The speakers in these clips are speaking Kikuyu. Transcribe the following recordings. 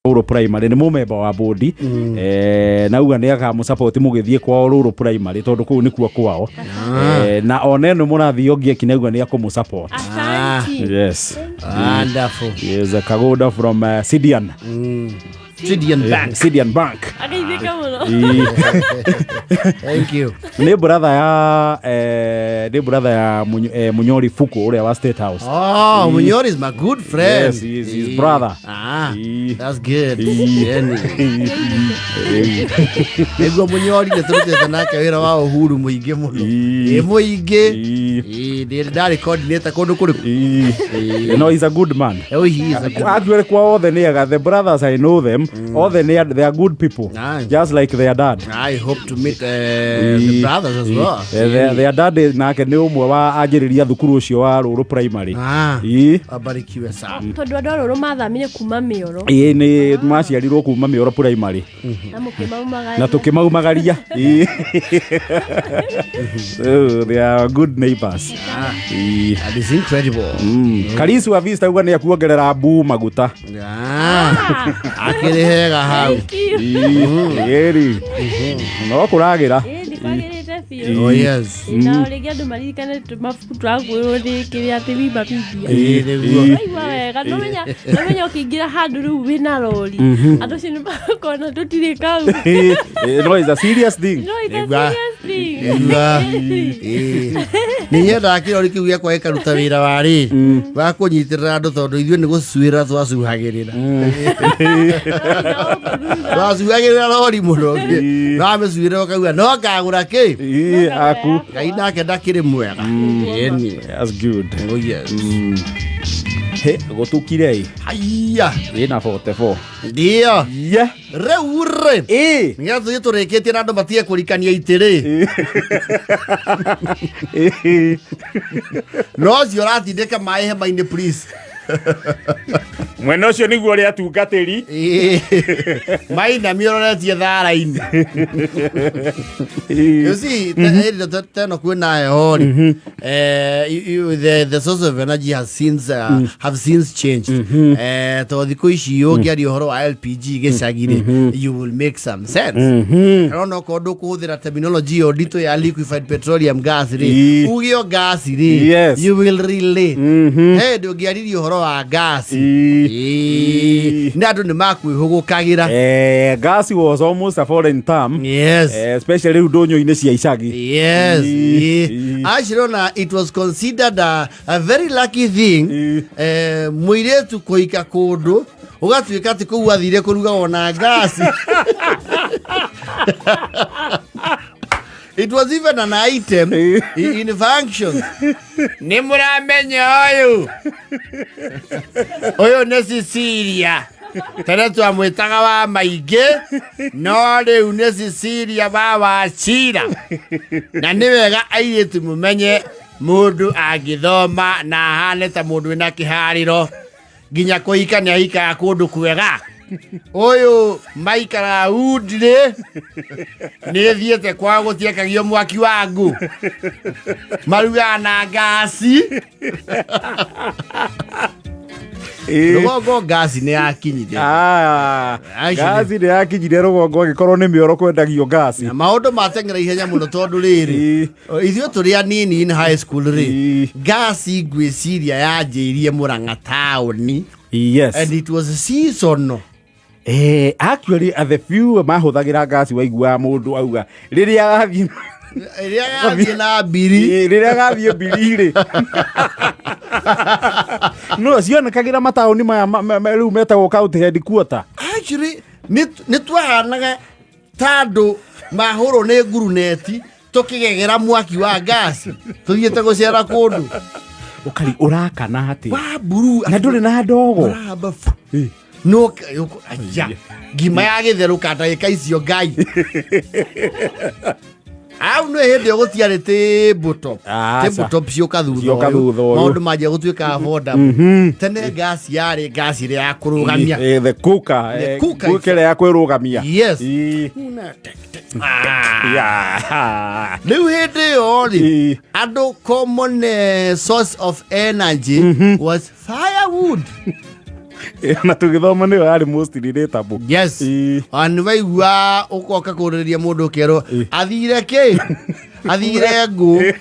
Rũrũ Primary, nĩ mũmemba wa bodi, nauga nĩ akamũsupport mũgĩthiĩ kwao Rũrũ Primary, tondũ kũu nĩkuo kwao. Na one nĩ mũrathiĩ Ongieki, nauga nĩ akũmũsupport. Asante. Yes. Wonderful. Yes, Kagoda from Sidian. Sidian Bank. Sidian Bank. Ageithĩka mũno. Thank you. Nĩ brother ya nĩ brother ya Munyori Fuku ũrĩa wa State House. Oh, Munyori is my good friend. Yes, he is his brother. Ah, that's good. Yani. Nĩguo Munyori nĩ tũrutĩte nake wĩra wa Uhuru mũingĩ mũno. Ĩ mũingĩ. Ĩ, ndĩ ndarĩ coordinator kũndũ kũrĩkũ. No, he's a good man. Oh, he is a good. Actually, kwa othe nĩ ega. The brothers, I know them. Othe nĩ, they are good people. Aye. Just like their dad. I hope to meet the brothers as well. Their dad nake nĩ ũmwe wa anjĩrĩria thukuru ũcio wa Rũrũ Primary. Ah, abarikiwe sana. Tondũ andũ a Rũrũ mathamire kuma Mĩoro. Ĩ, nĩ maciarirwo kuma Mĩoro Primary. Na mũkĩmaumagaria. Na tũkĩmaumagaria. Ĩ. So they are good neighbors. Ĩ. That is incredible. Karisu wa Vista uga nĩ akuongerera mbu maguta. Ah, akĩrĩ hega hau. Thank you. Ĩri no kũragĩra. Ĩ, nĩ kwagĩrĩte biũ. Oh yes. Ĩ, na rĩngĩ andũ maririkane mabuku tũrakuĩrwo nĩ kĩrĩa atĩ Wimba Media. Ĩ, nĩguo. Waigua wega, nomenya ũkĩingĩra handũ rĩu wĩna rori, andũ acio nĩ makona tũtirĩ kau. Ĩ, no, it's a serious thing. No, it's a Nĩguo. serious thing. Nĩguo. Ĩ. Nĩ nyendaga kĩrori kĩu gĩakwa gĩkaruta wĩra wa rĩrĩ wa kũnyitĩrĩra andũ, tondũ ithuĩ nĩ gũcuĩra twacuhagĩrĩra twacuhagĩrĩra rori mũno, wamĩcuĩra ũkauga no ngagũra kĩ. Ĩ, aku. Ngai nake ndakĩrĩ mwega. Ĩni. That's good. Oh yes. He gũtukire ĩ. Haiya. Ĩna 44. Ndio. Yeah. Rĩu rĩ, Ĩ. nĩgetha tũthiĩ tũrĩkĩtie na andũ matige kũrikania itĩrĩ. Ĩ. No ũcio ũratindĩka maĩ hema-inĩ, please. Mwena ũcio nĩguo ũrĩa atungatĩri. Ĩĩ. Mainamio ũroretie thara-inĩ. You see, teno kwĩna heho rĩ, the source of energy has since have since changed, tondũ thikũ ici ũngĩaria ũhoro wa LPG gĩcagi rĩ, you will make some sense. Rona okorwo ndũkũhũthĩra terminology ĩyo nditũ ya liquefied petroleum gas rĩ, uge o gas rĩ, you will relate. He hĩndĩ ũngĩaririe ũhoro wa gas, ĩĩ, nĩ andũ nĩ makwĩhũgũkagĩra. Gas was almost a foreign term. Especially rĩu ndũnyũ-inĩ cia icagi. Actually, ona it was considered a very lucky thing mũirĩtu kũhika kũndũ ũgatuĩka atĩ kũu athire kũrugagwo na ngasi. It was even an item in functions. Nĩ mũramenya ũyũ, ũyũ nĩ Cecilia. Tene twamwĩtaga wa maingĩ, no rĩu nĩ Cecilia wa Wachira. Na nĩ wega airĩtu mũmenye mũndũ angĩthoma na ahane ta mũndũ wĩna kĩharĩro, nginya kũhika nĩ ahikaga kũndũ kwega. Ũyũ maikaraga undirĩ nĩ thiĩte kwao gũtiakagio mwaki wa ngũ, marugaga na ngasi. Rũgongo ngasi nĩ yakinyire. Ah, Actually. Ngasi nĩ yakinyire rũgongo, angĩkorwo nĩ mĩoro kwendagio ngasi. Na maũndũ mateng'era ihenya mũno, tondũ rĩrĩ, ithuĩ tũrĩ anini in high school rĩ, ngasi ngwĩciria yanjĩirie Mũrang'a taũni. And it was seasonal. Actually, the few mahũthagĩra ngasi, waiguaga mũndũ auga rĩrĩa agathiĩ ĩrĩa yathiĩ na mbiri. Rĩrĩa agathiĩ mbiri rĩ, no cionekagĩra mataũni maya rĩu metagwo county headquarter. Actually, nĩ twahanaga ta andũ mahũrwo nĩ nguruneti tũkĩgegera mwaki wa ngasi tũthiĩte gũcera kũndũ. Ũkari ũrakana atĩ wa mburu. Na ndũrĩ na ndogo. Ũrahamba fu. No aya ngima ya gĩtherũka ndagĩka icio ngai au nĩ hĩndĩ ĩyo gũtiarĩ tabletop. Aca. Tabletop ciũka thutha Cioka ũyũ. Thutha ũyũ. Maũndũ manjia gũtuĩka affordable. Tene ngasi yarĩ ngasi ĩrĩa ya kũrũgamia. The cooker. The cooker. Cooker ĩrĩa ya kwĩrũgamia. Yes. Ĩ. Ah. Rĩu hĩndĩ ĩyo rĩ, andũ common source of energy was firewood. Na tũgĩthoma nĩyo yarĩ most relatable. Yes. Ona nĩ waigua ũkoka kũrĩrĩria mũndũ ũkerwo athire kĩ, athire ngũ.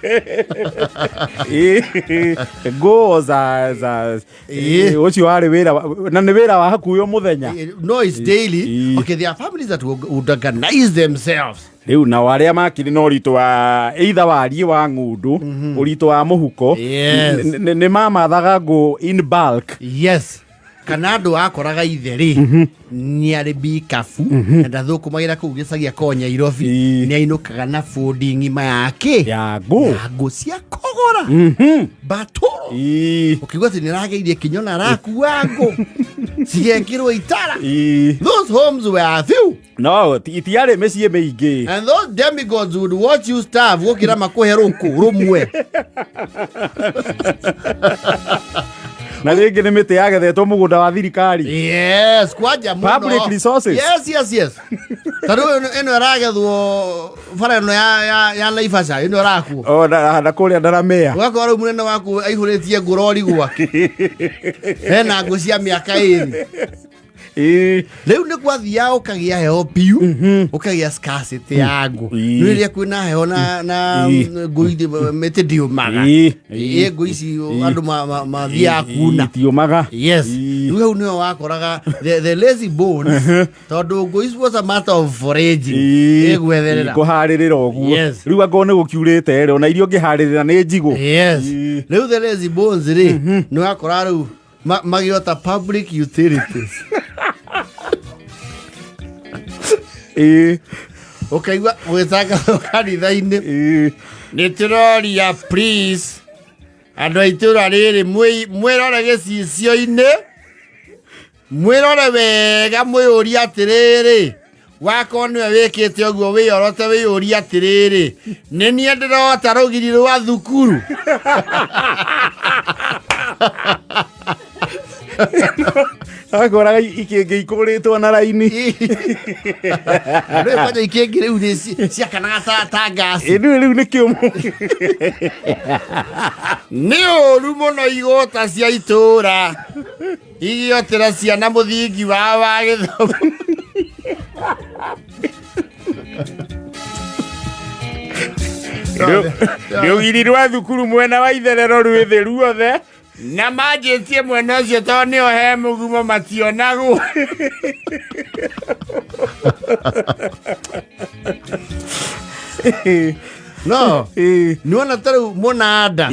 Ngũ za ũcio warĩ wĩra na nĩ wĩra wa hakuhĩ o mũthenya. No, it's daily. Okay, there are families that would organize themselves. Rĩu nao arĩa makĩrĩ na ũritũ wa either wariĩ wa ng'ũndũ, ũritũ wa mũhuko, nĩ mamathaga ngũ in bulk. Yes, kana andũ akoraga ithe rĩ nĩ arĩ bikabu na ndathũkũmagĩra kũu gĩcagi akorwo Nyairobi, nĩ ainũkaga na bũndi ng'ima ya kĩ? Ya ngũ. Ya ngũ cia kũgũra batũrũ. Ũkĩigua atĩ nĩ arageirie kinyona arakua ngũ cigekĩrwo itara. Those homes were few. No itiarĩ mĩciĩ mĩingĩ. And those demigods would watch you starve gũkĩra makũhe rũkũ rũmwe. Na rĩngĩ nĩ mĩtĩ yagethetwo mũgũnda wa thirikari. Yes, kwanja mũno. Public resources. Yes. Ta rĩu ĩno ĩragethwo bara ĩno ya Naivasha ĩno ĩrakuo. O na kũrĩa Ndaramea. Ũgakora rĩu mũnene waku aihũrĩtie ngũrori gwake. Hena ngũ cia mĩaka 2. Rĩu nĩ gwathiaga ũkagĩa heho biũ, ũkagĩa scarcity ya ngũ. Rĩu rĩrĩa kwĩna heho na ngũ mĩtĩ ndĩũmaga. Ngũ ici andũ mathiaga kuna. Itiũmaga. Yes. Rĩu hau nĩho wakoraga the lazy bones, tondũ ngũ ici was a matter of foraging. Ĩgwetherera. Kũharĩrĩra ũguo. Yes. Rĩu angorwo nĩ gũkiurĩte rĩ, ona irio ũngĩharĩrĩra nĩ njigũ. Yes. Rĩu the lazy bones rĩ, nĩ wakora rĩu magĩota public utilities. Ũkaigua gwĩtangathwo kanitha-inĩ. Nĩ tũroria please andũ a itũra rĩrĩ mwĩrore gĩcicio-inĩ, mwĩrore wega, mwĩyũrie atĩrĩrĩ, wakorwo nĩwe wĩkĩte ũguo wĩyorote, wĩyũrie atĩrĩrĩ, nĩ niĩ ndĩrota rũgiri rwa thukuru. Akoraga ikĩngĩ ikũrĩtwo na raini. Rĩu kwanja ikĩngĩ rĩu nĩ ciakanaga ta ngasi. Rĩu nĩ kĩũmũ. Nĩ ũru mũno igũta cia itũra igiotera ciana mũthingi wao wa gĩthomo. Rũgiri rwa thukuru mwena wa itherero rwĩ thĩ ruothe, na manjĩtie mwena ũcio tondũ nĩho he mũgumo mationagwo. No nĩwona ta rĩu mũnanda.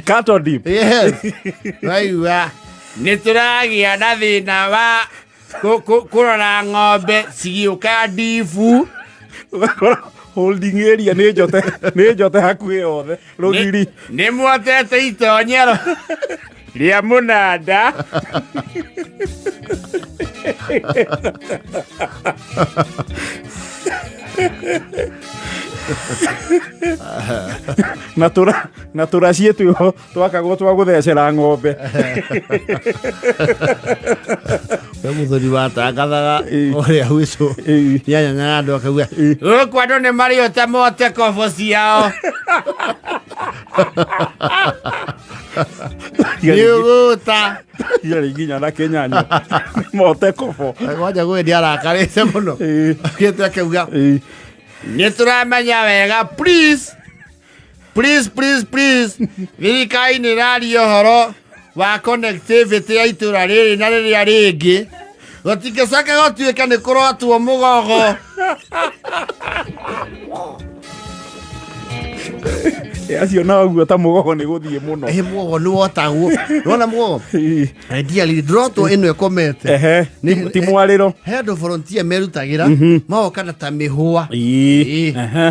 Cattle dip. Yes. Waigua nĩ tũragĩa na thĩna wa kũrora ng'ombe cigĩũka ndibu. Ũgakora holding area nĩ njote, nĩ njote hakuhĩ yothe rũgiri. Nĩ muotete itonyero rĩa mũnanda. Na tũraciĩ twĩho twakagwo twa gũthecera ng'ombe. We mũthuri watangathaga ũrĩa gwitũ nĩanyanyaga andũ akauga gũkũ andũ nĩ marĩota mote kobo ciao. Nĩ ũgũta. Iarĩ nginya na kĩnyanyo. Mote kobo. Kwanja gwĩ nĩarakarĩte mũno. Akĩte akauga nĩ tũramenya wega, please, please, please, please, thirikari nĩ ĩraria ũhoro wa connectivity ya itũra rĩrĩ na rĩrĩa rĩngĩ, gũtingĩcoka gũtuĩka nĩ kũrotwo mũgogo. Acio nao ũguo ta mũgogo nĩ gũthiĩ mũno. Mũgogo nĩ wotagwo. Nĩwona mũgogo? Ideally, ndĩrotwo ĩno ĩkomete. Ti mwarĩro. He andũ volunteer merutagĩra, magoka na ta mĩhũa.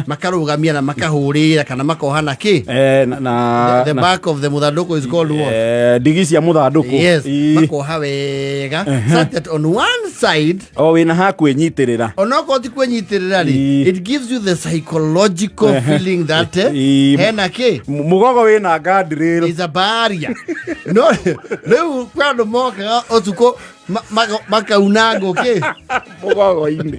Makarũgamia na makahũrĩra kana makoha na kĩ? The back of the mũthandũkũ is called what? Ndigi cia mũthandũkũ. Yes, makoha wega. Such that on one side, O wĩna ha kwĩnyitĩrĩra. Onokorwo ti kwĩnyitĩrĩra rĩ, it gives you the psychological feeling that hena kĩ? Mũgogo wĩna guardrail. Is a barrier. No, rĩu kwĩ andũ mokaga ũtukũ makauna ngũ kĩ? Mũgogo-inĩ.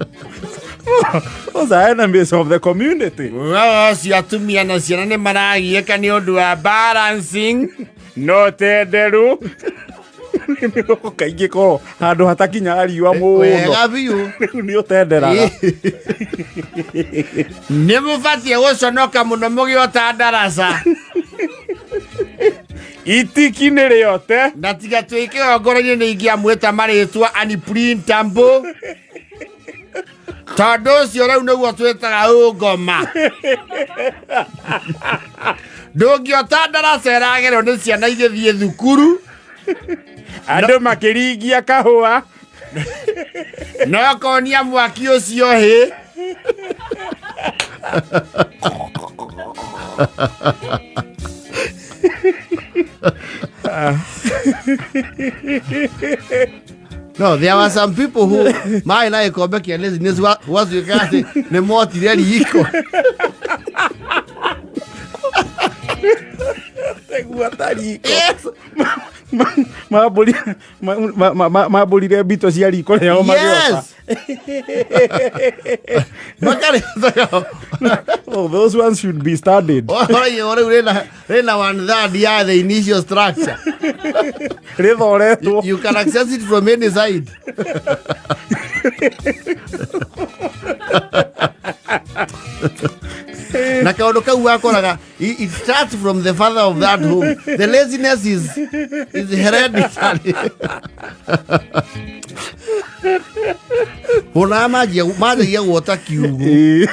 Those are enemies of the community. Mũgogo ũcio atumia na ciana nĩ maragiĩka nĩ ũndũ wa balancing no tenderu. Kaingĩ korwo handũ hatakinyaga riũa mũno. Wega biũ. Rĩu nĩ ũtenderaga. Nĩ mũbatiĩ gũconoka mũno mũgĩota ndaraca. Itiki nĩ rĩote. Na tiga twĩ kĩgongona-inĩ nĩ ingĩamwĩta marĩtwa unprintable. Tondũ ũcio rĩu nĩguo twĩtaga ũngoma. Ndũngĩota ndaraca ĩragerwo nĩ ciana igĩthiĩ thukuru. Andũ makĩringia kahũa. No konia mwaki ũcio hĩ. No, there were some people who marĩ na gĩkombe kĩa laziness gwatuĩka atĩ nĩ motire riko. Teguo ta riko. Yes. Mambũrire mbito cia riko rĩao magĩota. Yes. Makarĩtaga. Oh, those ones should be studied. Ũraiyo rĩu rĩna one third ya the initial structure. Rĩthoretwo. You can access it from any side. Na kaũndũ kau wakoraga it starts from the father of that home. The laziness is hereditary. Ona manjagia gwota kiugo. Ĩĩ.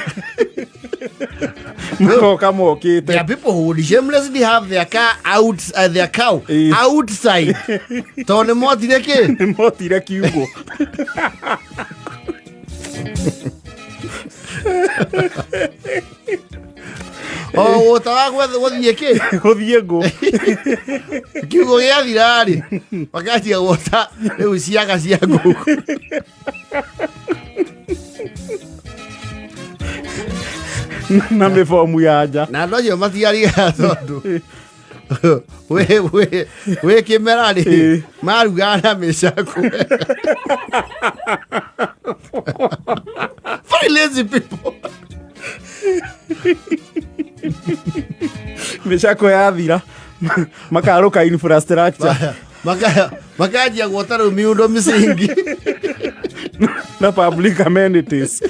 Magoka mokĩte. There are people who would shamelessly have their car out, their cow outside. Tondũ nĩ motire kĩ? Nĩ motire kiugo. O wota wa gũthiĩ kĩ? Gũthiĩ ngũ. Kiugo gĩathira rĩ, makanjia gwota rĩu ciaga cia ngũkũ. Na mĩbomu ya nja. Na andũ acio matiarigaga tondũ wĩ kĩmera rĩ, marugaga na mĩcakwe. Very lazy people. Mĩcakwe yathira makarũka infrastructure. Makanjia gwota rĩu miundo mĩsingi. Na public amenities.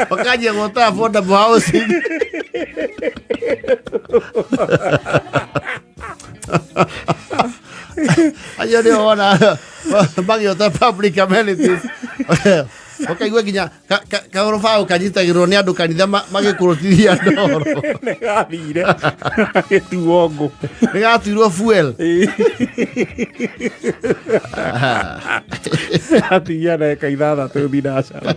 Makanjia gwota affordable housing. Acio nĩo wona magĩota public amenities. Ũkaigua nginya kaũrũbaũ kanyitagĩrwo nĩ andũ kanitha magĩkũrũtithia ndoro. Nĩ gathire gĩtuo ngũ. Nĩ gatuirwo fuel. Atigia ndagĩka 6 thinacara.